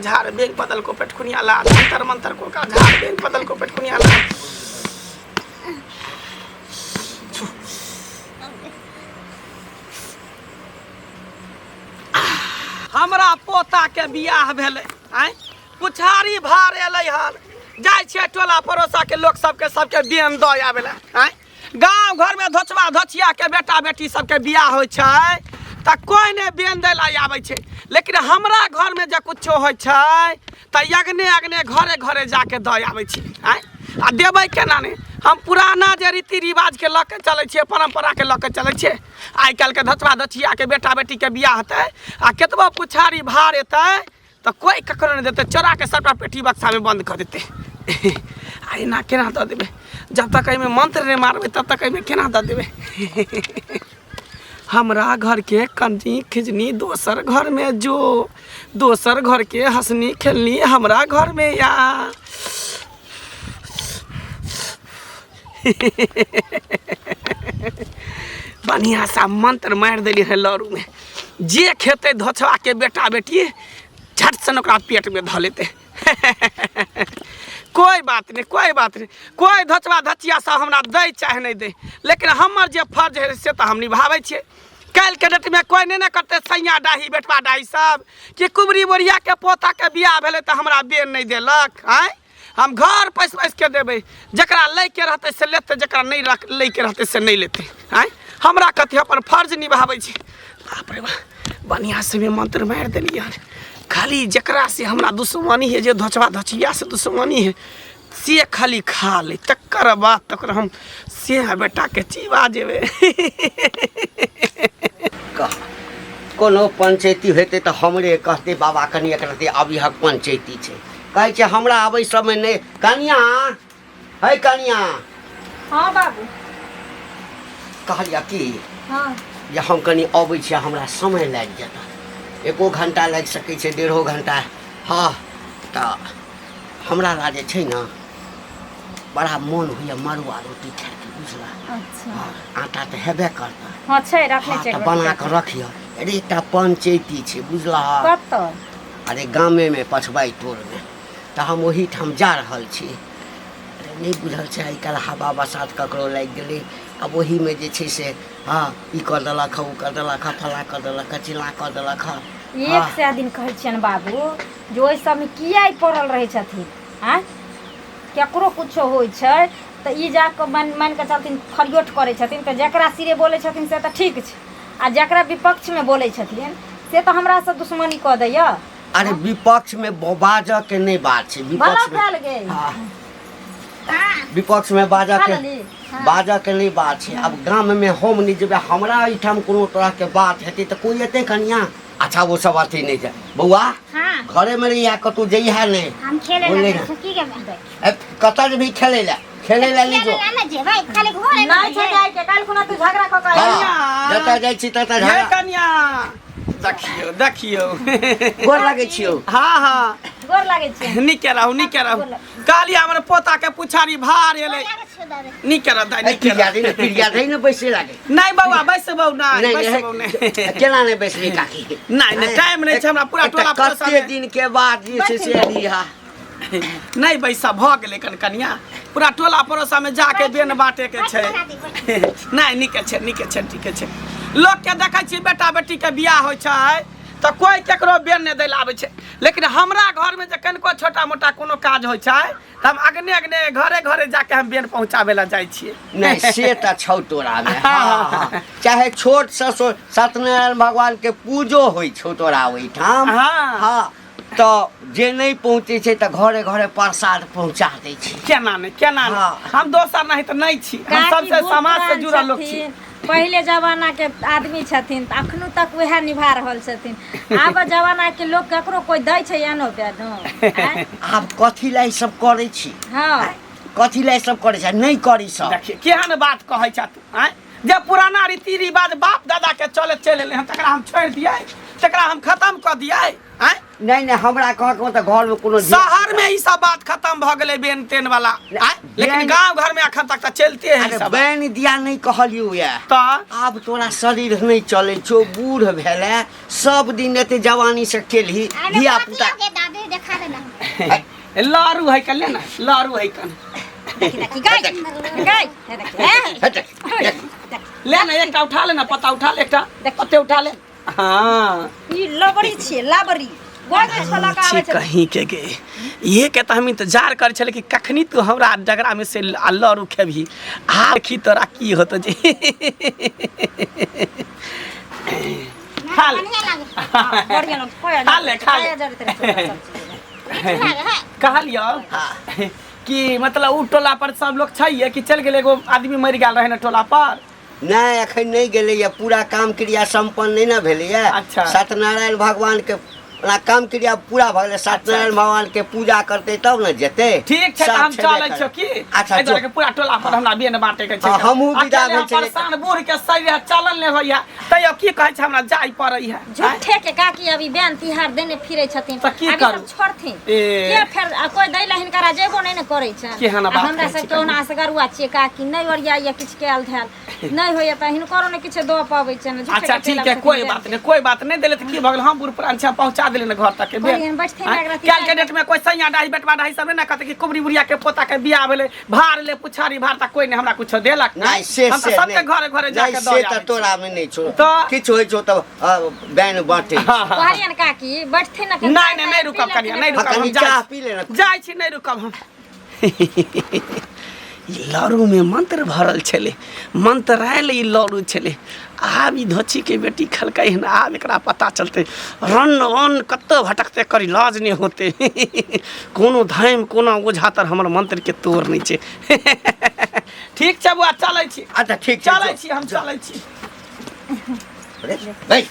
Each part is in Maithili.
झाड़ बेंग बदल को पेटकुनिया लाल अंतर मंतर को का झाड़ बेंग बदल को पेटकुनिया लाल। हमरा पोता के बियाह भेलै आँय, पुछारी भार एलै हन, जाइ छियै टोला पड़ोसा के लोक सबके सबके बेन दऽ आबै लए। आँय, गाँव घरमे धोचबा धोचिया के बेटा बेटी सबके बियाह होइ छै तऽ कोइ नहि बेन दै लए आबै छै, लेकिन हमरा घरमे जे कुछो होइ छै तऽ अगने अगने घरे घरे जाके दऽ आबै छी। आँय, आ देबै केना नहि? हम पुराना जे रीति रिवाजके लऽ के चलै छियै, परम्पराके लऽ के चलै छियै। आइ काल्हिके धचबा धचियाके बेटा बेटीके बियाह हेतै आ केतबो पुछारी भार एतै तऽ कोइ ककरो नहि देतै, चोराके सबटा पेटी बक्सामे बन्द कऽ देतै। आ एना केना दऽ देबै? जब तक एहिमे मंत्र नहि मारबै तब तक एहिमे केना दऽ देबै? हमरा घरके कन्नी खिजनी दोसर घरमे जो, दोसर घरके हँसनी खेलनी हमरा घरमे या। बढ़िआँ सा मंत्र मारि देली है लड़ूमे, जे खेतै धोछबाके बेटा बेटी झट सन ओकरा पेटमे धऽ लेतै। कोई बात नहीं, कोई बात नहीं, कोई धोचबा धचिया सब हमरा दै चाहे नहीं दै, लेकिन हमर जे फर्ज है से तऽ हम निभाबै छियै। काल्हिके डेटमे कोइ नहि ने करतै सैया डाही बेटवा डाही सब कि कुबरी बोरियाके पोताके बियाह भेलै तऽ हमरा बेन नहि देलक। आँय, हम घर पैस पैस के देबै, जकरा लैके रहतै से लेतै, जकरा नहि लैके रहतै से नहि लेतै। आँय, हमरा कथी, अपन फर्ज निभाबै छी। बाप रे बाप, बढ़िआँ से भी मंत्र मारि देलियै हन। खाली जकरा से हमरा दुश्मनी है, जे धोचबा धोचिया से दुश्मनी है, से खाली खा ले, तकर बाद तकर हम से बेटाके चिबा जेबै। कह कोनो पंचैती हेतै तऽ हमरे कहतै बाबा कनि एक रत्ती अबिहक, पंचैती छै। कहै छै हमरा अबै समय नहि। कनिया है, कनिया। हाँ बाबू। कहलिया की हाँ जे हम कनि अबै छियै, हमरा समय लागि जेतै, एको घंटा लागि सकै छै, डेढ़ो घंटा। हाँ, तऽ हमरा ला जे छै ने बड़ा मोन होइए मड़ुआ रोटी खायके, बुझला? अच्छा। हाँ, आटा तऽ हेबे करतै। हाँ छै, रखने हाँ, छै। तऽ बना कऽ रखिह। अरे एकटा पंचैती छै, बुझलह? कतऽ? अरे गामेमे, पछबाइ टोलमे, तऽ हम ओहीठाम जा रहल छी। अरे नहि बुझल छै, आइ काल्हि हवा बसात ककरो लागि गेलै, आब ओहीमे जे छै से हँ ई कऽ देलक हँ, ओ कऽ देलक हँ, फलाँ कऽ देलक हँ, चिल्लाँ कऽ देलक हँ। एक सए दिन कहै छियनि बाबू जे ओहि सबमे किया ई पड़ल रहै छथिन? आँय, केकरो कुछो होइ छै तऽ ई जाकऽ मानि मानिकऽ चलथिन फरियोट करै छथिन, तऽ जकरा सिरे बोलै छथिन से तऽ ठीक छै, आ जकरा विपक्षमे बोलै छथिन से तऽ हमरासँ दुश्मनी कऽ दैया। अरे विपक्षमे बाजऽ के नहि बात छै, भला विपक्षमे फैल गेल। हाँ, विपक्षमे बाजऽ खा के लेली? बाजऽ के नहि बात छै। आब गाममे हम नहि जेबै, हमरा एहिठाम कोनो तरहके बात हेतै तऽ कोइ एतै कनिया? अच्छा ओ सब अथी नहि छै बौआ। हाँ। घरेमे रहिया, कतहु जइहा नहि। हम खेले बोलले ला ना। की के ए, कतऽ जेबही खेलै लए? खेलै लए नहि जो। खेले ला ना जेबै, खाली घरे में नहि छै जाय के, काल्हि खुना तू झगड़ा कऽ कऽ हाँ, जतऽ जाइ छी ततऽ ये झगड़ा। कनिया, देखियौ देखियौ। गोर लागै छियौ। हाँ हाँ, गोर लागै छै। नीके रहू, नीके रहू। कहलियै हमर पोता के पुछारी भार एलै। नीके रह दाइ, ए, नीके पिरिया रह। दे ने, पिरिया दे ने, बैसे लागे। नहि बौआ, बैसबौ नहि। नहि, बैसबौ नहि, नहि। केना नहि बैसबी काकी? नहि नहि, टाइम नहि छै हमरा, पूरा एकटा टोला पड़ोसा कते मे। दिन के बाद जे छै से एली हा। नहि बैसा, भऽ गेलै कन कनिया, पूरा टोला पड़ोसा में जाके बेन बांटे के छै। नहि, नीके छै, नीके छै, ठीके छै। लोक के देखै छियै बेटा बेटी के बियाह होइ छै तऽ कोइ केकरो बेन नहि दै लए आबै छै, लेकिन हमरा घर में जे कनिको छोटा मोटा कोनो काज होइ छै तऽ हम अगने अगने घरे घरे जाके हम बेन पहुँचाबै लए जाइ छियै। नहि से तऽ छौ तोरा मे। हाँ, हाँ। चाहे छोट से सत्यनारायण भगवान के पूजो होइ छौ तोरा ओहिठाम। हाँ। हाँ, तऽ जे नहि पहुँचै छै तऽ घरे घरे प्रसाद पहुँचा दै छै। केना नहि, केना नहि? हाँ। हम दोसर नहीं तऽ नहि छी, हम काकी सबसे बूढ़ समाज से पुरान जुड़ल लोक छी। छथिन, पहिले जमाना के आदमी छथिन तऽ अखनो तक वएह निभा रहल छथिन। आब जमाना के लोक ककरो कोइ दै छै एनो बेनो? आँय? आब कथी लए ई सब करै छी? हाँ। कथी लए ई सब करै छै? नहि करी सब। देखिए केहन बात कहै छ तू। आँय, जे पुराना रीति रिवाज बाप दादा के चले चलि एलै हन तकरा हम छोड़ि दियै? तकरा हम खत्म कऽ दियै? आँय? नहि नहि, हमरा कहके मतलब घरमे कोनो शहर में ई सब बात खत्म भऽ गेलै बेन तेन वाला। आँय? लेकिन गांव घर में अखन तक तऽ चलते है ई अरे सब। बैन दिया नहि कहलियौ या। तऽ आब तोरा शरीर नहि चलै छौ, बूढ़ भेले, सब दिन एते जवानी से केलही, धिया पुता दादी। लारू है कल ले ना लारू है कन देखी देखी गाय गाय हे देखी हे हे देख, देख। ले ना एकटा उठा ले ना पत्ता उठा ले एकटा देख। पत्ते उठा ले हाँ ई लबड़ी छियै लबड़ी कोइ के छलक आबै छै कहीं के गे इहे के तऽ हम इंतजार करै छलै कि कखनी तू हमरा डगरा में से लड़ू खेबही आ देखी तोरा की होतो जे खा ले बढ़िया लागे बढ़िया लग कोइ खा ले, खा ले। जरूरत रहै सब चीज लागे है कहलियौ कि मतलब उ टोला पर सब लोग छै कि चलि गेलै एगो आदमी मरि गेल रहै ने टोला पर नहि एखन नहि गेलैए पूरा काम क्रिया सम्पन्न नहि ने भेलैए अच्छा। सत्यनारायण भगवानके ओना काम क्रिया पूरा भऽ गेलै सत्यनारायण भगवानके पूजा करतै तब ने जेतै ठीक छै तऽ सब हम छेबे चलै करै। छियौ की अच्छा एहि दुआरे जो। कि पूरा टोला पर हमरा बेन बाँटे के छै हाँ, हमहूँ विदा अकेले भेल हम छलियै। परेशान बूढ़ के शरीर है चलल नहि होइया तैयो की कहै छै हमरा जाय पड़ै है झूठे के काकी अभी बेन तिहार देने फिरै छथिन तऽ की अभी करू? सब छोड़थिन ए। के फेर आ कोइ दै ला हिनकरा जेबो नहि ने करै छै केहन आ बात हमरा कहै छी सबके ओना असगरुआ छियै काकी नहि ओरियाइया किछु कयल धयल नहि होइया तऽ हिनकरो ने किछु दऽ पबै छनि झूठे अच्छा के ठीक तेल है आब कोई छथिन बात नहीं कोई बात नहीं दिले तो की भऽ गेल हम बूढ़ पुरान छी हम पहुंचा देले ने घर तक के कहलियै हन, बैठथिन आँय, एक राति काल्हि के डेट में कोई सैया डाही बेटवा डाही सब ने कहते कि कुबरी बुढ़िया के पोता के बियाह भेलै भार ले पुछारी भार तक कोई नहीं हमरा कुछो देलक नहि से हम तऽ से सबके नहि। घरे घरे नहि, जाके से दऽ तऽ आबै छी। तोरा मे नहि छौ तऽ? किछु होइ छौ तऽ बैन बाँटे हाँ, हाँ। कहलियनि काकी बैठथिन ने नहीं नहीं नहीं रुकब कनिया नहीं रुकब हाँ, हम कनी जाइ चाह छी। पी ले ने। जाइ छी नहीं रुकब हम ई लड़ूमे मंत्र भरल छलै मंत्रायल ई लड़ू छलै आब ई धोछीके बेटी खेलकै हन आब एकरा पता चलतै रन वन कतऽ भटकतै एकर इलाज नहि होतै कोनो धाम कोनो ओझा तर हमर मंत्रके तोड़ नहि छै ठीक छै बौआ चलै छी अच्छा ठीक छै चलै जो। छी हम चलै छी अरे, बैस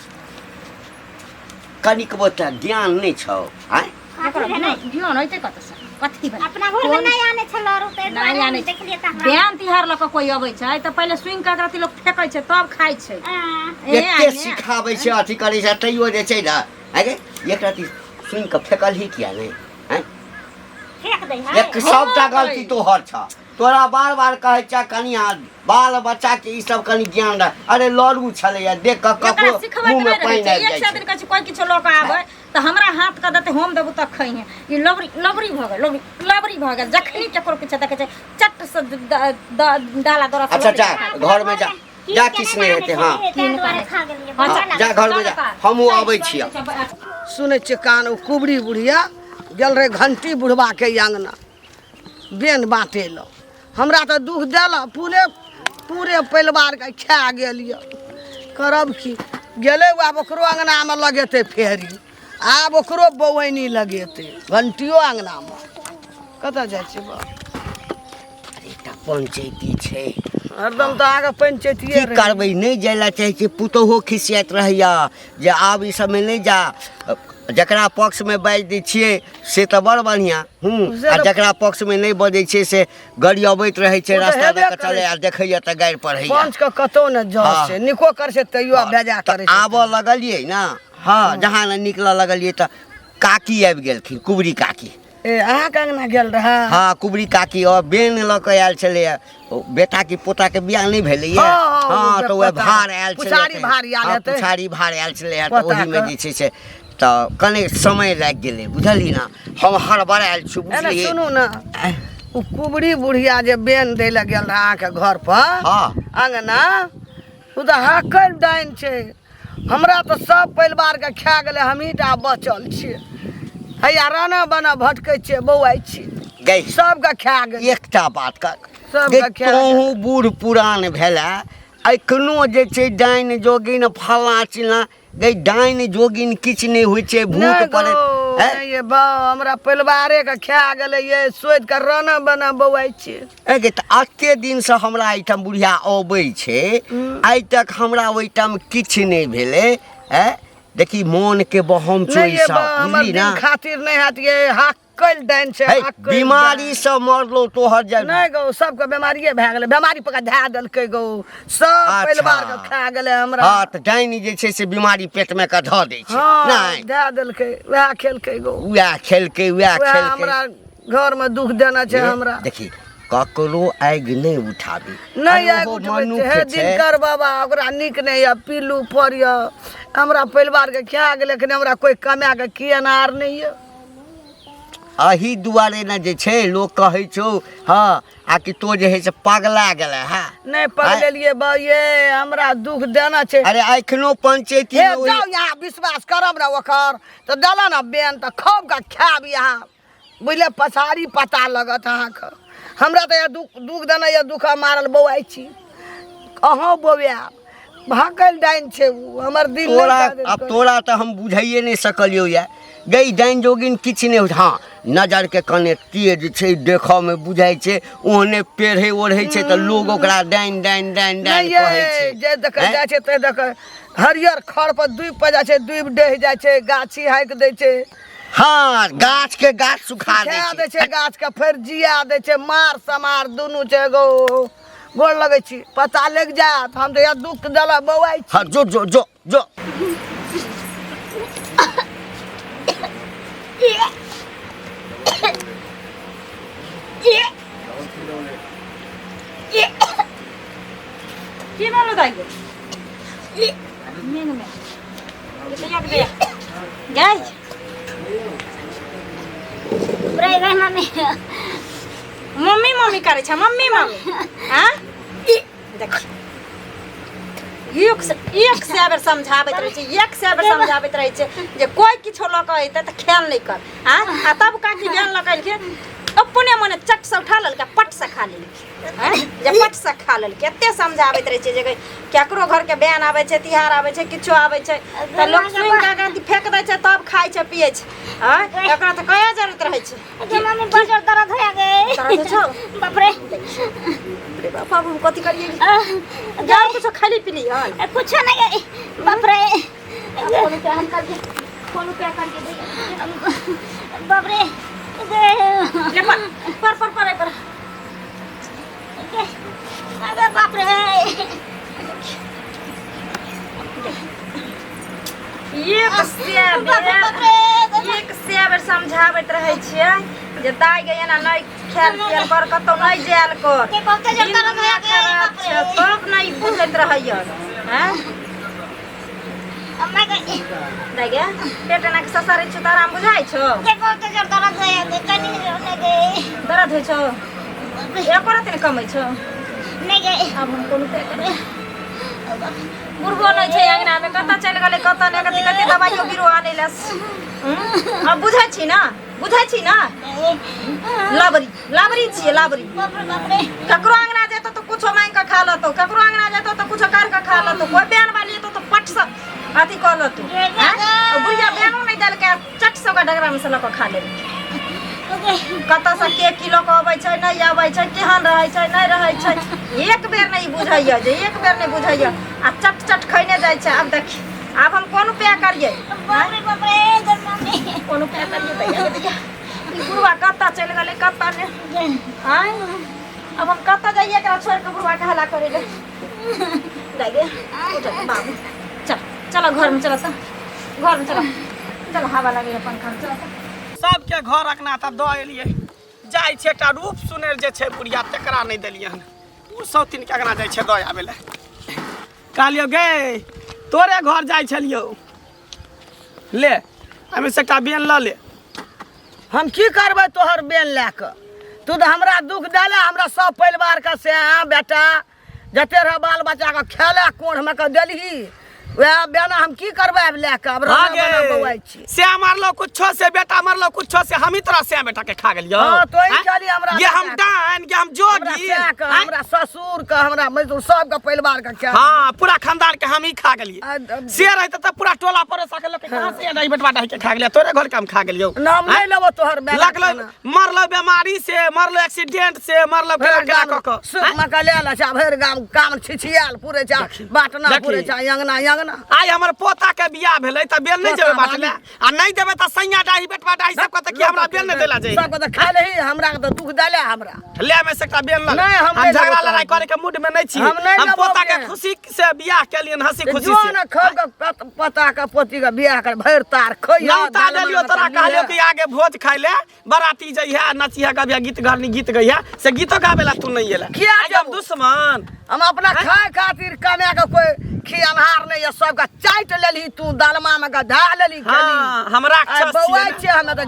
कनिकबो तऽ ज्ञान नहि छौ आँय ध्यान होइतै कतऽसँ कथी भेलै अपना घर में नहीं आने छल और ते नहि दुआरे आनै हम देखलिए त हमरा बेन तिहार लऽ कऽ कोइ अबै छै तऽ पहिले सुनि कऽ एकरा लोक फेकै छै तब खाइ छै आ, ए, एते आने। सिखाबै छै अथी करै छै तैयो जे छै ने आँय गे एक रति सुनि कऽ फेकलही किया नहि आँय फेंक दे है एक सबटा गलती तोहर छ तोरा बार बार कहै छ कनि बाल बच्चा के ई सब कनि ज्ञान रख अरे लड़ू छलैया देख कऽ एकरा ककरो सिखबैत मुँह मे नहि रहै पानि छै आबि एक जाइ सए छै दिन कहै छै कोइ किछो लऽ कऽ आबै तऽ हमरा हाथ कऽ देतै हम देबू तऽ खइहे ई लबरी लबरी भऽ गेल लबरी लबरी भऽ गेल जखनी केकरो किछो देखै छै चट से डाला दौड़ा से अच्छा लऽ जा लै छै। घर में जा जा किछु नहि हेतै हँ ताहि दुआरे खा गेलियै हँ, हँ, जा घर में जा हमहूँ अबै छियै सुनै छियै कान ओ कुबरी बुढ़िया गेल रहै घंटी बुढ़बाके अङ्गना बेन बाँटै लए हमरा तऽ दुख देलक पूरे पूरे परिवारके खा गेल यऽ करब की गेलै आब ओकरो अङ्गनामे लगेतै फेरी आब ओकरो बौआइनी लगेतै घंटियो अङ्गनामे कतऽ जाइ छियै बा अरे एकटा पंचैती छै हरदम तऽ अहाँके पंचैतिये की करबै नहि जाय लए चाहै छी पुतोहो खिसियाइत रहैया जे आब ई सबमे नहि जा जकरा पक्षमे बाजि दै छियै से तऽ बड़ बढ़िआँ हूँ से आ तऽ- जकरा पक्षमे नहि बजै छियै से गरियबैत रहै छै ओ तऽ रास्ता हेबे दऽ कऽ करै चलै आ देखैया तऽ गारि पढ़ैया पंच के कतौ ने जस हँ। छै निको करै छै तैयो बेजा करै तऽ छै आबऽ लगलियै ने हँ जहाँ ने निकलऽ लगलियै तऽ काकी आबि गेलखिन कुबरी काकी ए अहाँके अङ्गना गेल रहए हँ कुबरी काकी और बेन लऽ कऽ आयल छलैया ओ बेटा की पोता के बियाह नहि भेलैया हँ, हँ, हँ ओ तऽ वएह पोता- भार आयल छलै पुछारी भार आयल हँ, हेतै। पुछारी भार आयल छलैया तऽ पोता ओहिमे के। जे छै से तऽ कने समय लागि गेलै बुझलियै ने हम हड़बड़ायल छी ए ने बुझलियै सुनू ने ओ कुबरी बुढ़िया जे बेन दै लए गेल रहए अहाँके घर पर हँ अङ्गना ओ तऽ हाकल डाइन छै हमरा तऽ सब परिवारके खा गेलै हमही टा बचल छियै हैया राना बना भटकै छियै बौआइ छियै गै सबके खा गेलै एकटा बात कर सबके गै खा तोहूँ बूढ़ पुरान भेला एखनो जे छै डाइन जोगिन फलाँ चिलाँ गै डाइन जोगिन किछु नहि होइ छै भूत नहि पड़े गौ, नहि ये बा हमरा परिवारे के खा गेलै ये सोचि कऽ राना बना बौआइ छियै ए गे तऽ एते दिनसँ हमरा एहिठाम बुढ़िया अबै छै आइ तक हमरा ओहिठाम किछु नहि भेलै ऐं देखी मोनके बहम छौ नहि ई ये सब बा हमर बुझली दिन ना खातिर नहि हैत ये हाकल डाइन छै है हाकल बीमारी डाइन। से मरलो तोहर जे नहि गौ सबके बीमारिये भए गेलै बीमारी पकड़ धए देलकै गौ सब अच्छा। परिवार के खा गेलै हमरा हँ तऽ डाइन जे छै से बीमारी पेटमे कऽ धऽ दै छै हँ नहि धए देलकै वएह खेलकै गौ उएह खेलकै उएह वएह खेलकै हमरा घरमे दुख देने छै हमरा देखी ककरो आगि नहि उठाबी नहि अरे आगि ओहो उठबै छै मनुख हे छै दिनकर बाबा ओकरा नीक नहि यऽ पीलू पर यऽ हमरा परिवारके खा गेलै एखन हमरा कोइ कमाके किएनार नहि यऽ अही दुआरे ने जे छै लोक कहै छौ, हँ, आ कि तो जे है से पगला गेलै। हँ, नहि पगलेलियै बे, हमरा दुख देना छै। अरे एखनो पंचायती हे जाउ, यहाँ विश्वास करब ने ओकर तऽ देला ने बेन तऽ खूब के खायब यहाँ, बुझले? पछाड़ी पता लगत अहाँके। हमरा तऽ दुख दुख देना यऽ, दुख मारल बौआइ छी, अहूँ बौआयब। भागल डाइन छै ओ, हमर दिल नहि तोरा काज आब करै। तोरा तऽ हम बुझाइए नहि सकलियौ यऽ गई, डाइन जोगिन किछु नहि होइ। हँ, नजरके कने तेज छै, देखऽमे बुझाइ छै, ओहने पेढ़ै ओढ़ै छै तऽ लोग ओकरा डाइन डाइन डाइन डाइन नहि कहै ये छै। जे देखै हैं? जाइ छै ते देख, हरियर खड़ पर दुबि पर जाइ छै, दुबि डहि जाइ छै, गाछी हाकि दै छै। हँ, गाछ के गाछ सुखा दै खा छै। दै छै गाछ के, फेर जिया दै छै। मार समार दुनू छै एगो। गोर लगै छी, पता लागि जायत। हम तऽ दुख देला बौआइ छी। हँ, जो जो जो जो। की भेलो दाइ गे? मेघ में गै रे रे मम्मी, मम्मी मम्मी करै छै, मम्मी मम्मी। हाँ, देखी, एक से एक से बेर समझाबैत रहै छै, एक से बेर समझाबैत रहै छै जे कोइ किछो लऽ कऽ अयतै तऽ ख्याल नहि कर। आँ, आ तब काकी ज्ञान लऽ कऽ एलखिन, अपने मने चट से उठा लेलकै, पट से खा लेलकै। आँय, जे पट से खा लेलकै। एते समझाबैत रहै छै जे केकरो घरके बयान आबै छै, तिहार आबै छै, किछो आबै छै तऽ लोक सुनि कऽ अथी फेक दै छै, तब खाइ छै पियै छै। आँय, एकरा तऽ कया जरूरत रहै छै। गे मम्मी, बड़ जोर दर्द होया गे। दर्द होइ छौ? बाप रे। रे बाप, आब हम कथी करियै? जाउ, कुछो खाली पीली हन? कुछो नहीं गई, बाप रे। फोन पे हम करके, फोन पे करके दे। बाप रे गे। ले पर पर पर पर पर। गे, अरे बाप रे। एक से बाप रे, बेर बाप रे। एक से बेर समझाबैत रहै छियै जे दाइ गे, एना नहि खायल पियल कर, कतौ नहि जायल कर। के बहुते जोर दिन दर्द दुनिया होया गे, खराब बाप छै रे। तब नहि बुझैत रहैया। हैं अम्मा गे। दाइ गे, पेट एना के ससारै छौ तऽ आराम बुझाइ छौ? के बहुते जोर दर्द होया गे, कनी नहीं गे। दर्द होइ छौ? एको रत्ती नहि कमै छौ? नहीं गे। आब हम कोन उपाय करबै? बुढ़बो नहि छै अङ्गनामे, कतऽ चलि गेलै कतऽ नहि, कथी कथी दबाइयो बीरो आनै लए। आब बुझै छी ने, बुझै छी ने, लबरी लबरी छियै लबरी। बाप रे, बाप रे। ककरो अंगना जेतौ तऽ कुछो मांगि कऽ खा लेतौ, ककरो अंगना जेतौ तऽ कुछो काढ़ि कऽ खा लेतौ, कोइ बेन वाली एतौ तऽ पट से अथी कऽ लेतौ। आँय? ओ बुढ़िया बेनो नहि देलकै, चट से ओकरा डगरामे से लऽ कऽ खा लेलकै। कतऽसँ के की लऽ कऽ अबै छै, नहि अबै छै, केहन रहै छै, नहि रहै छै, एक बेर नहि बुझैया जे एक बेर नहि बुझैया आ चट चट खैने जाइ छै। आब देखी, आब हम कोन उपाय करियै? बाप रे, बाप रे गे मम्मी। कोन उपाय करियै दैया गे दैया? ई बुढ़वा कतऽ चलि गेलै कतऽ नहि? आँय, आब हम कतऽ जाइए एकरा छोड़ि कऽ बुढ़वा के हल्ला करै लए? दाइ गे, उठ बाबू, चल चलो घरमे, चलो तऽ घरमे चलो, चलो, हवा लगैए पंखामे, चलो तऽ। सबके घर अंगना तऽ दऽ एलियै, जाइ छै एकटा रूप सुनेर जे छै बुढ़िया, तकरा नहि देलियै हन। ओ सौतिनके अंगना जाइ छै दऽ आबै लए। कहलियौ गे, तोरे घर जाइ छलियौ, ले एहिमे से एकटा बेन लऽ ले। हम की करबै तोहर बेन लए कऽ? तू तऽ हमरा दुख देले, हमरा सब परिवारके से। हाँ बेटा, जते रह बाल बच्चाके खेले कोढ़मे कऽ देलही, वएह बेना हम की करबै आब लए कऽ? आब हाँ रहना बना बौआइ गे छी। से मरलो कुछो से बेटा मरलो कुछो से, हम ही तोरा से बेटा के खा गेलियौ। हाँ, तोही आँय? चली हमरा ये हम बेटा के। डाइन के हम हमरा जोगी सएह के, आँय? हमरा ससुर के, हमरा मजदूर सबके परिवार के खा। हाँ, पूरा खानदान के हम ही खा गेलियै। से रहते तऽ पूरा टोला पड़ोसा के लोग के कहाँ से नहीं बेटवा डाही के खा गेलियै, तोरे घर के हम खा गेलियौ। नाम आँय? नहि लेबो तोहर बेना लगलो खाना। मरलो बीमारी से, मरलो एक्सीडेंट से, मरलो केना भरि केना गाम कऽ कऽ। सुख आँय? मका ले ला छै, भरि गाम काम छिछियाल पूरे छै, बाटना देखी। पूरे छै अंगना अंगना। आइ हमर पोता के बियाह भेलै तऽ बेल नहि पोता जेबै बाटले? बाली। आ नहि देबै तऽ सैया डाही बेटवा डाही सब कहतै कि हमरा बेल नहि देला जाय। सबके तऽ खा लेही, हमरा के तऽ दुख देले हमरा। ले में से एकटा बेल लऽ ले। नहि, हम हम नहि झगड़ा लेबो लड़ाई तोहर। करे के मूड में नहीं छी। हम नहि हम लेबो पोता के बेल। खुशी से बियाह केलियन, हंसी खुशी जो से ने खब के पोता के पोती के बियाह कर भरि तार खइया। नौता देलियो तोरा, कहलियो कि आगे भोज खाइ ले बराती जइहे, नचिहे, गबिया, गीत घरनी गीत गइहे, से गीतो गाबे ला तू नहीं एला। किया आइ हम जेबो? दुश्मन। हम अपना खाए खातिर कमा के कोई खियनहार नहीं है सबके चाटि लेलही तू दलमा में के धा लेलही खेली हाँ हम राक्षस बौआइ छियै छियै हमे तऽ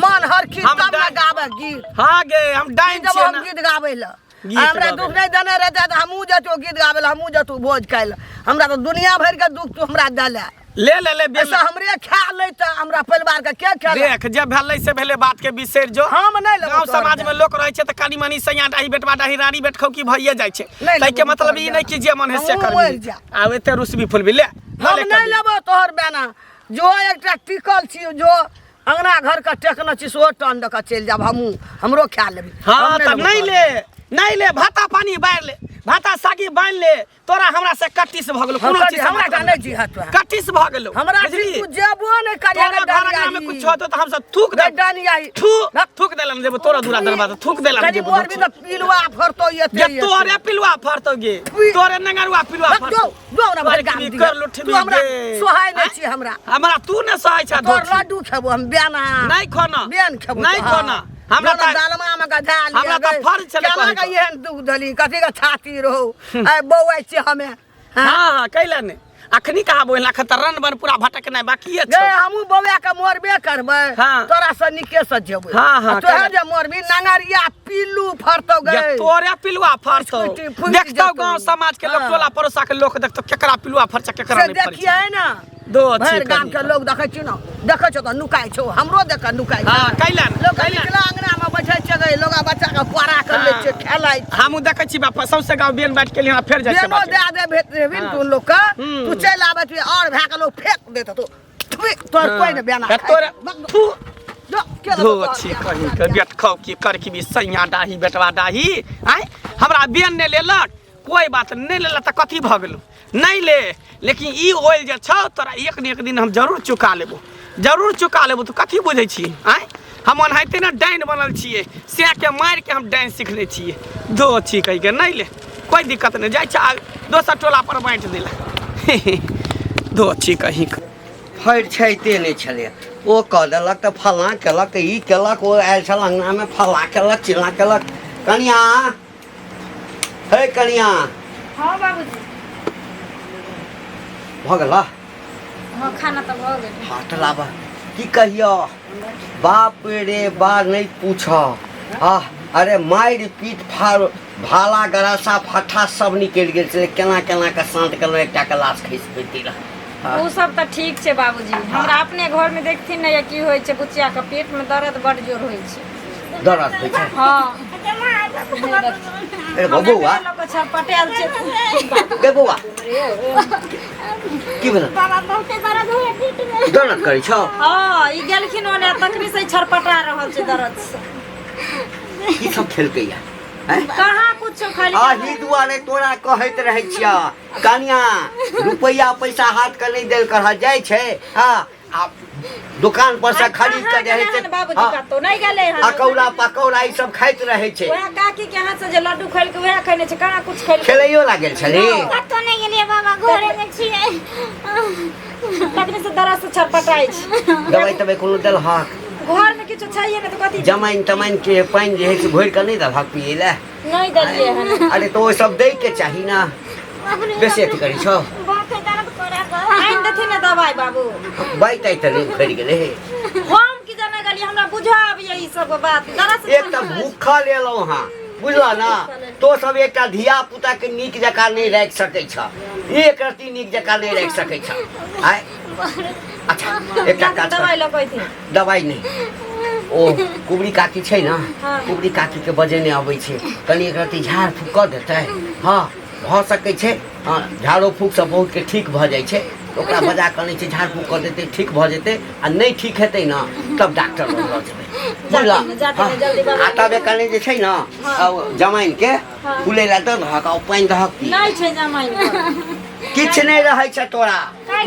मन हरखी हम तब ने गाबै गीत हाँ गे हम डाइन जब छियै हम ना गीत गाबै लए गीत हमरा गाबै दुख नहि देने रहतै तऽ हमहूँ जैतहुँ गीत गाबै लए हमहूँ जैतहुँ भोज खाइ लए हमरा तऽ दुनिया भरिके दुख तू हमरा देले ले ले ले बेल ऐसा हमरे खा ले तऽ हमरा परिवार के के खा देख जे भेलै से भेलै बात के बिसरि जो हम नहि लेबौ गाँव तोहर समाज में लोक रहै छै तऽ कनी मनी सैया डाही बेटवा डाही रानी बेटखौ की भइए जाइ छै नहि ताहिके लेबौ मतलब तोहर ई नहि कि जे मन है से हमहूँ करबी मरि जायब। आब एते रुसबी फुलबी ले लऽ हम ले नहि कभी। लेबौ तोहर बेना जो एकटा टिकल छी जो अंगना घर के टेकने छी सेहो टन दऽ कऽ चलि जायब हमहूँ हमरो खा लेबी हाँ हम तऽ लेबौ नहि तोहर। ले नहि ले भाता पानी बारि ले भाता सागी बान्हि ले तोरा हमरा से कट्टिस भऽ गेलो हम कोनो चीज हमरा का नहि जीहत तोरा। कट्टिस भऽ गेलो हमरा बुझली? तू जेबो नहि करिया तोरा घर अंगना में कुछ होतो तऽ हमसब थूक दे डनियाही थू थूक देलन जेबो तोरा दूरा दरवाजा थूक देलन कनी जेबो मोर भी तऽ पिलुआ फरतो एते जे तोरे पिलुआ फरतो गे तोरे नंगरुआ पिलुआ दो फरतो दो ना भरि गाम की दिहे। कर लुठबी तू हमरा गे। सोहाय नहि आँय? छी हमरा हमरा तू ने सहै छ तोर लड्डू खेबो हम बेना नहीं खाना बेन खेबो नहीं तोहर। खाना हमरा जोन तऽ दालमा में गधा लिया हमरा तऽ गए। फर्ज छलै केना कहैके। के एहन दुख देली कथी के छाती रहो आइ बौआइ छी हमे हाँ? हाँ हाँ कैला ने अखनी कहाँ बोल अखन तऽ रन बन पूरा भटकनाइ बाकिए गे छौ हमहूँ बौआ के मरबे करबै हाँ। तोरा से निके से जेबै हाँ, हाँ, आ तोहे कैला। जे मरबी नंगरिया पिल्लू फरतौ जे गे तोरे पिलुआ फरतौ फुटि- फुटि देखतौ जेतौ। गांव समाज के लोक हाँ। टोला पड़ोसा के लोक देखतौ केकरा पिलुआ फरचा केकरा से नहीं फरचा देखिए ना दो अच्छी भरि गाम के कनी। लोग देखै छी ना देखै छौ तऽ नुकाइ छौ हमरो देख कऽ नुकाइ छै हाँ, कैला ने, लोक कैला ने। निकला अंगना मे बैठै छै गे लोग बच्चा के कोरा कर लै छै हाँ। खेलै छै हमहूँ देखै छी बापा सौंसे गाँव बेन बाँटि के लिए फेर जाइ छै बेनो बाटे। दए दे भेट देबही ने तू लोग के हम्म। तू चलि आबै छी और भए के लोग फेंक देत तू थुइ, तोहर कोइ ने बेना हाँ। खाइ तोरे छै। थू जो, के लेतौ धो तोहर छी बेना? कहीं के बेट खाओ की कर की भी सैया डाही बेटवा डाही आय हमरा बेन नहि लेलक कोई बात नहि लेलक तऽ कथी भऽ गेलौ नहि ले लेकिन ई ऑयल जे छौ तोरा एक ने एक दिन हम जरूर चुका लेबो जरूर चुका लेबो तू कथी बुझै छी आँय हम ओनाहिते ने डाइन बनल छियै सएके मारिके हम डाइन सिखने छियै दो छी कहिके नहि ले कोइ दिक्कत नहि जाइ छै आ दोसर टोला पर बाँटि देला दो छी कहीं फरिछैते नहि छलै ओ कऽ देलक तऽ फल्लाँ केलक तऽ ई केलक ओ आयल छल अङ्गनामे फल्लाँ केलक चिल्लाँ केलक कनिआँ हे कनिया हाँ बाबूजी भऽ गेल हाँ खाना तऽ भऽ गेल हाथ लाबऽ की कहियो बाप रे बा नहि पूछ आ अरे मारि पीट फाड़ भाला गरासा फट्ठा सब निकलि गेल छलै केना केना कऽ शान्त केलहुँ एकटा के लाश खसि पड़िती रहै हाँ। ओ सब तऽ ठीक छै बाबूजी हमरा अपने घर में देखथिन ने की होइ छै बुचिया के पेट में दर्द बड जोर होइ छै दर्द होइ छै हाँ अरे बबुआ पटेल छै गे बौआ की भेल बाबा बहुते दर्द होइए पेट में दर्द करै छौ हाँ ई गेलखिन ओने तखनी से छरपटा रहल छै दर्द से की सब खेलकै या हैं? कहाँ कुछो खाली अही दुआरे तोरा कहैत रहै छियह कनिया रुपैआ पैसा हाथ के नहि देल करह जाइ छै हँ आ दुकान पर से खरीद के जे होइ छै बाबूजी हँ, कतौ नहि गेलै हन अकौड़ा पकौड़ा ई सब खाइत रहै छै वएह काकी के हाथ से जे लड्डू खेलकै वएह खेने छै कहाँ कुछ खेलकै खेलैयो लागल छली कतौ नहि गेलियै बाबा घरे मे छियै तखने से दर्द से छटपटाइ छै दवाइ तवाइ कोनो देलहक घर में किछु छैहे नहि तऽ कथी जमाइन तमाइन के पानि जे हइ से घोरि कऽ नहि देलहक पियै लए नहि देलियै हन अरे तऽ ओ सब दै के चाही ने बेसी अथी करै छौ बहुते दर्द करे आनि देथिन ने दवाइ बाबू बाइ ताइ तऽ नहि उखड़ि गेलै हम की जाने गेलियै हमरा बुझा आबैया ई सब बात दरस एक तऽ भूखल एलहुँ हँ बुझल ने तो सब एकटा धिया पुता के नीक जकाँ नहि राखि सकै छ एक रत्ती नीक जकाँ नहि राखि सकै छ आय अच्छा एकटा काज कर। दवाइ लऽ कऽ अयथिन दवाइ नहि ओ कुबरी काकी छै ने हाँ। कुबरी काकीके बजेने अबै छै कनि एक रत्ती झाड़ फूक कऽ देतै हँ भऽ सकै छै हँ झाड़ो फूकसँ बहुतके ठीक भऽ जाइ छै ओकरा बजा कऽ अनै छै झाड़ फूक कऽ देतै ठीक भऽ जेतै आ नहि ठीक हेतै ने तब डॉक्टर लग लऽ जेबै बुझलऽ जाते ने, जाते ने, जल्दी बाबा। आ तब कनि जे छै ने आ ओ जमाइनके हाँ। फुलै लए दऽ दहक आ ओ पानि दहक पी नहि छै जमाइन किछु नहि रहै छै तोरा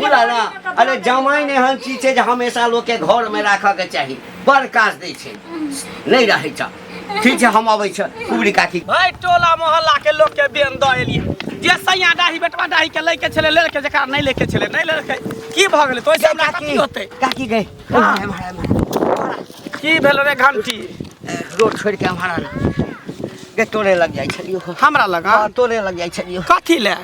बुझल ने अरे जमाइन एहन चीज छै जे हमेशा लोकके घरमे राखऽके चाही बड़ काज दै छै नहि रहै छै ठीक छै हम अबै छी कुबरी काकी भाई टोला मोहल्ला के लोग के बेन दऽ एलियै जे सैया डाही बेटवा डाही के लैके छलै लेलकै जकरा नहि लैके छलै नहि लेलकै की भऽ गेलै तो हमरा कथी होतै काकी गई हाँ। एम्हर एम्हर की भेल रे घंटी रोड छोड़ि के एम्हर आना। गे तोरे लग जाइ छलियौ। हमरा लग? हँ, तोरे लग जाइ छलियौ। कथी ले?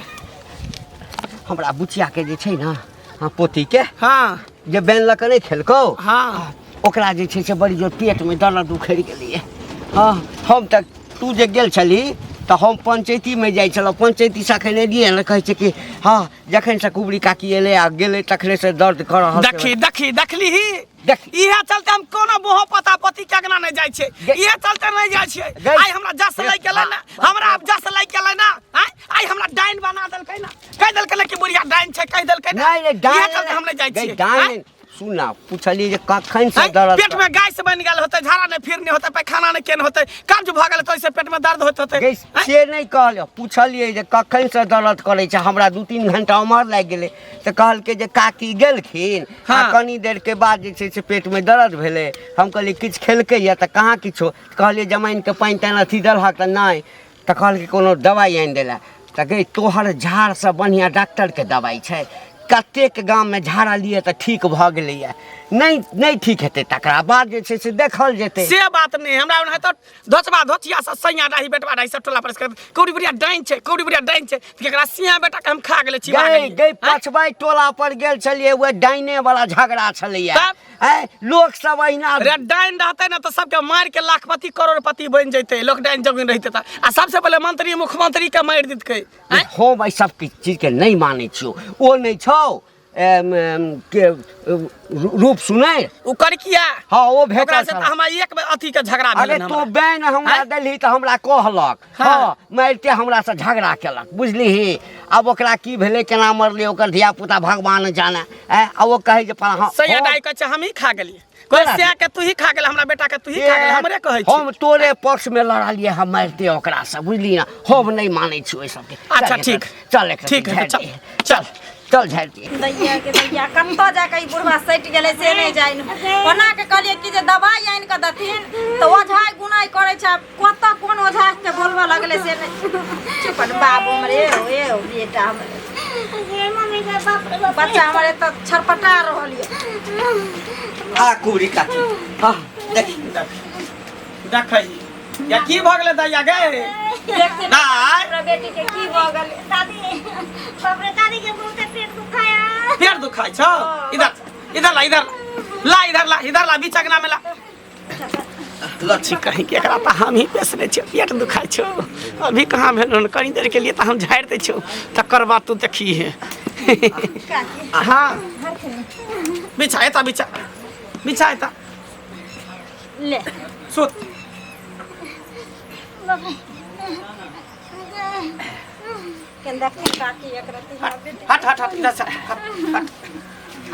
हमरा बुचिया के जे छै ने, हाँ, पोती के। हाँ। जे बेन लऽ कऽ नहि खेलकौ। हाँ। ओकरा जे छै से बड़ी जोर पेटमे दर्द उखड़ि गेलैए। हँ, हम तऽ तू जे गेल छलही तऽ हम पंचैतीमे जाइ छलहुँ, पंचैतीसँ एखन एलियै हँ, कहै छै कि हँ जखनसँ कुबरी काकी एलै आ गेलै तखनेसँ दर्द कऽ रहल छै। देखी देखी देखली ही। देख। इहे चलते हम कोनो बोहो पता पति के अंगना नहीं जाय छियै। इहे चलते नहीं जाय छियै। आइ हमरा जस लागि गेलै ने, हमरा आब जस लागि गेलै ने, आँय? आइ हमरा डाइन बना देलकै ने, कहि देलकै ने कि बुढ़िया डाइन छै, कहि देलकै ने। नहि नहि, इहे डाइन चलते हम नहीं जाय गै, छियै। डाइन आँय? सुन ना, पुछलियै जे कखन से आँय? दर्द पेट में गैस बनि गेल होतै, झाड़ा नहि फिरने होतै, पैखाना नहि केने होतै, कब्ज भऽ गेल होतै, ओहिसँ पेट में दर्द होइत होतै। गै, आँय? से नहि कहलियै, पुछलियै जे कखन से दर्द करै छै। हमरा 2-3 घंटा उमर लागि गेलै तऽ कहलकै जे काकी गेलखिन आ कनी देरके बाद जे छै से पेटमे दर्द भेलै। हम कहलियै किछु खेलकै यऽ? तऽ कहाँ किछो। कहलियै जमाइनके पानि तानि अथी देलहक? तऽ नहि। तऽ कहलकै कोनो दवाइ आनि देला। तऽ गै, तोहर झाड़सँ बढ़िआँ डॉक्टरके दवाइ छै। कतेक गाममे झाड़लियै तऽ ठीक भऽ गेलैए। नहि नहि ठीक हेतै तकरा बाद जे छै से देखल जेतै। से बात नहि, हमरा ओनाहितो धोचबा धोचिया सब सैया डाही बेटवा डाही सब टोला पर कौड़ी बुढ़िया डाइन छै, कौड़ी बुढ़िया डाइन छै, केकरा सिया बेटा के हम खा गेलै चिबा गै गेलियै। गै, पछबै टोला पर गेल छलियै, ओहि डाइने वाला झगड़ा छलैया। तब? ऐ लोक सब अहिना रे डाइन रहतै ने तऽ सबके मारि के लाखपति करोड़पति बनि जैतै लोक, डाइन जोगिन रहितै तऽ, आ सबसे पहिले मंत्री मुख्यमंत्री के मारि देतकै। आँय? हम एहि सब चीज के नहि मानै छियौ। ओ नहि छौ एम, एम, के रूप सुनै ओ करकिया। हाँ, ओ भेटल ओकरा से छल। तऽ हमरा एक बेर अथी के झगड़ा अरे भेलै तू हमरा। बैन हमरा आँय? देलही तऽ हमरा कहलक। हाँ। हाँ, मारिते हमरा से झगड़ा केलक, बुझलिही? आब ओकरा की भेलै, केना मरलै ओकर धिया पुता भगवान जाने। ऐं, आ ओ कहै जे फलाँ, हाँ, सैया हम डाइ कहै छै हमही खा गेलियै। कहै केना? सैया के तू ही खा गेलै, हमरा बेटा के तू ही खा गेलै, हमरे कहै छै। हम तोरे पक्ष में लड़लियै, हम मारिते ओकरा से, बुझली ना? हम नहि मानै छी ओहि सबके। अच्छा, चल, ठीक। चल, एक ठीक है, झाड़ि चल, दे। चल। चल झाड़ि दे। दैया के दैया, कतऽ जाके ई बुढ़वा सटि गेलै से नहि जानि। ओना के कहलियै कि जे दवाइ आनि कऽ देथिन तऽ ओझाइ गुनाइ करै छै, आब कतऽ कोन ओझा के बोलबऽ लगलै से नहि। चुप ने बाबू हमर, ए हो, ए हो बेटा हमर। गे मम्मी गे, बाप रे बाप रे। बच्चा हमर एतऽ छटपटा रहल यऽ। आ कुबरी काकी, हाँ देख। देखै या की भऽ गेलै दैया गे? देखते दाइ। हमरा बेटी के की भऽ गेलै? दादी, बाप रे, दादी के बहुते पेट दुखाया। पेट दुखाइ छौ? इधर इधर ला, इधर ला, इधर ला, इधर ला, बीच अंगना में ला। लच्छी कहीं के एकरा तऽ हम ही पेसने छियै। पेट दुखाइ छौ? अभी कहाँ भेल हन? कनी देर के लिए तऽ हम झाड़ि दै छियौ, तकर बाद तू देखी हे। हाँ, बिछा एता, बिछा, बिछा एता। ले सुत। बाप रे। केन देखथिन काकी एक रत्ती हमरा बेटी। हट हट हट, इधर से हट हट।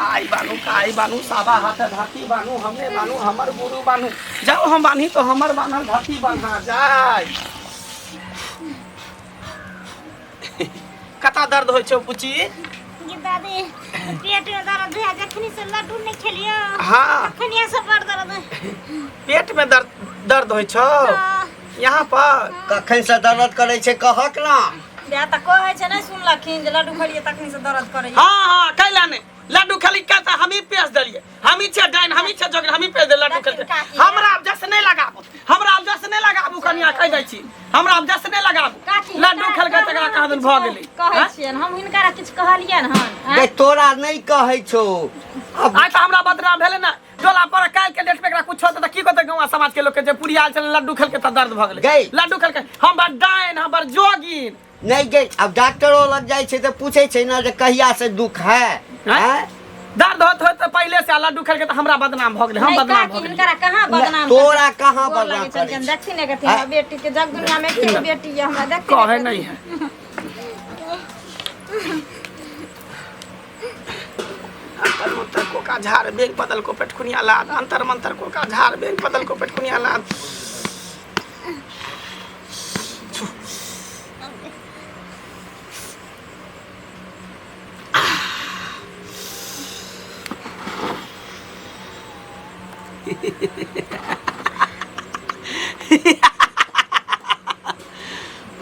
आई बानू काई बानू, साबा हाथ धरती बानू, हमने बानू, हमर गुरु बानू। जाओ हम बानी तो हमर बानल धरती बान्हा जाय। कता दर्द होइ छौ बुची? गे दादी, पेट में दर्द है, जखनी से लड्डू नहीं खेलियो। हाँ। तखनी से बड़ दर्द है। पेट में दर्द दर्द होइ छौ? हाँ। यहाँ पर कखन से दर्द करै छै कहक ना। बियाह तऽ कहै छै, नहि सुनलखिन जे लड्डू खेलियै तखनी से दर्द करैया। हाँ हाँ, कैला ने लड्डू खाली कहता, हम ही पेश देलिए, हम ही छे डाइन, हम ही छे जोगिन, हम ही पेश दे लड्डू खेलते। काकी, हमरा अब जस नहीं लगाबू, हमरा अब जस नहीं लगाबू, कनिया कहि दै छी, हमरा अब जस नहीं लगाबू। काकी, लड्डू खेल के तकरा कहाँ दिन भऽ गेलै। कहै हाँ? छियनि हम हिनकरा किछु कहलियनि हन? आँय? गै, तोरा नहि कहै छौ। आब आइ तऽ हमरा बदनाम भेलै ने टोला पर। काल्हि के डेट पे एकरा कुछ होतै तऽ की कहतै गाँव समाज के लोक के जे पुरियाल छलै लड्डू खेलके तऽ दर्द भऽ गेलै। गै। लड्डू खेलके हम बड़ डाइन, हम बड़ जोगिन। नहि गै, आब डॉक्टरो लग जाइ छै तऽ पूछै छै ने जे कहिया से दुख है। आँय? आँय? दर्द होत होत तऽ पहिले से, आ लड्डू खेलके तऽ हमरा बदनाम भऽ गेलै, हम नहि बदनाम काकी, भऽ गेलियै। हिनकरा कहाँ बदनाम तोरा करै? कहाँ गोर बदनाम लगै करै छलखिन, छै? देखथिन ने कथिन हमरा बेटी के, जग दुनिया में एके गो बेटी यऽ हमरा, देखथिन कहै ने नहीं है। अंतर मंतर को का झाड़ बेंग बदल को पेटकुनिया लाद, अंतर मंतर को का झाड़ बेंग बदल को पेटकुनिया लाद।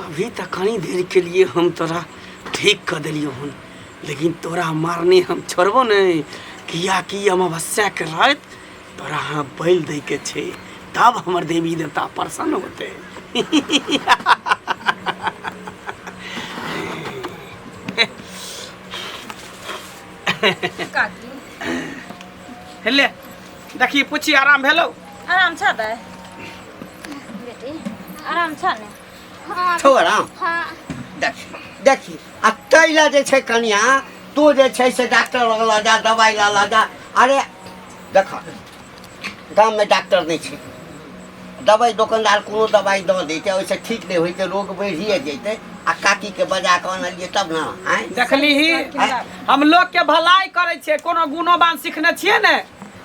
अभी तक कनी देर के लिए हम तोरा ठीक कर दिलियो हन, लेकिन तोरा मारने हम छोड़बो नहीं, किया कि अमावस्या के रात तोरा हाँ बैल दै के छै, तब हमर देवी देवता प्रसन्न होते। काकी ले देखी पूछी आराम भेलो आराम छ दाइ बेटी आराम छ ने हाँ छौ आराम हाँ देखी देखी आ ताहि लए जे छै कनिया तू जे छै से डॉक्टर लग लऽ जा दवाइ लऽ लऽ जा अरे देख गाममे डॉक्टर नहि छै दवाइ दोकानदार कोनो दवाइ दऽ दैतै ओहिसँ ठीक नहि होइतै रोग बढ़िए जैतै आ काकीके बजा कऽ अनलियै तब ने आँय देखली ही हम लोग के भलाई करै छियै कोनो गुणोबान सिखने छियै ने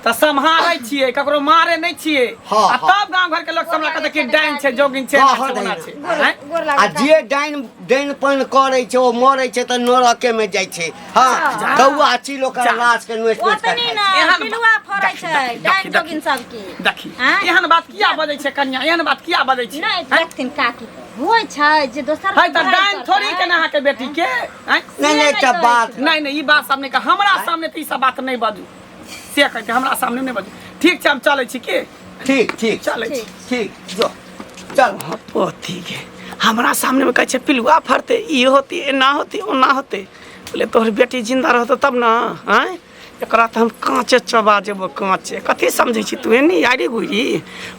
तऽ सम्हारै छियै ककरो मारे नहि छियै हँ, आ हँ। तब गाँव घर के लोग सब हमरा कहतै कि डाइन छै जोगिन छै हँ, एना हँ, छै, ओना डाइन। छै गोर आँय? गोर आ लागै जे डाइन डाइनपन करै छै ओ मरै छै तऽ नरकेमे जाइ छै हँ जा। कौआ चील ओकर जा। लाश के नोचि नोचि कऽ ओतनी खाइ ने छै। एहन पिलुआ फड़ै देखी, छै देखी, डाइन देखी। जोगिन सबके देखी आँय? एहन बात किया बजै छै कनिया एहन बात किया बजै छै नहि आँय? देखथिन काकी होइ छै जे दोसर है तऽ डाइन थोड़ी केना अहाँके बेटी के आँय? नहि नहि एकटा बात नहि नहि ई बात सब नहि कह हमरा सामने तऽ ई सब बात नहि बाजू से कहै छै हमरा सामने नहि बाजू ठीक छै हम चलै छी के ठीक ठीक चलै छी ठीक जो चल पोथी के हमरा सामने में कहै छै पिलुआ फड़तै ई होतै एना होतै ओना होतै बोले तोहर बेटी जिंदा रहतौ तब ने आँय एकरा तऽ हम काँचे चबा जेबो काँचे कथी समझै छी तू एनी आरी गुरी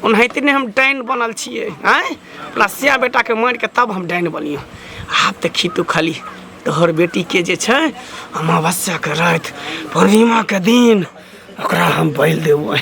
ओनाहिते नहि हम डाइन बनल छियै आँय अपना सिया बेटाके मारिके तब हम डाइन बनियो आब देखी तू खाली तोहर बेटीके जे छै अमावस्याके राति पूर्णिमाके दिन ओकरा हम बलि देबो।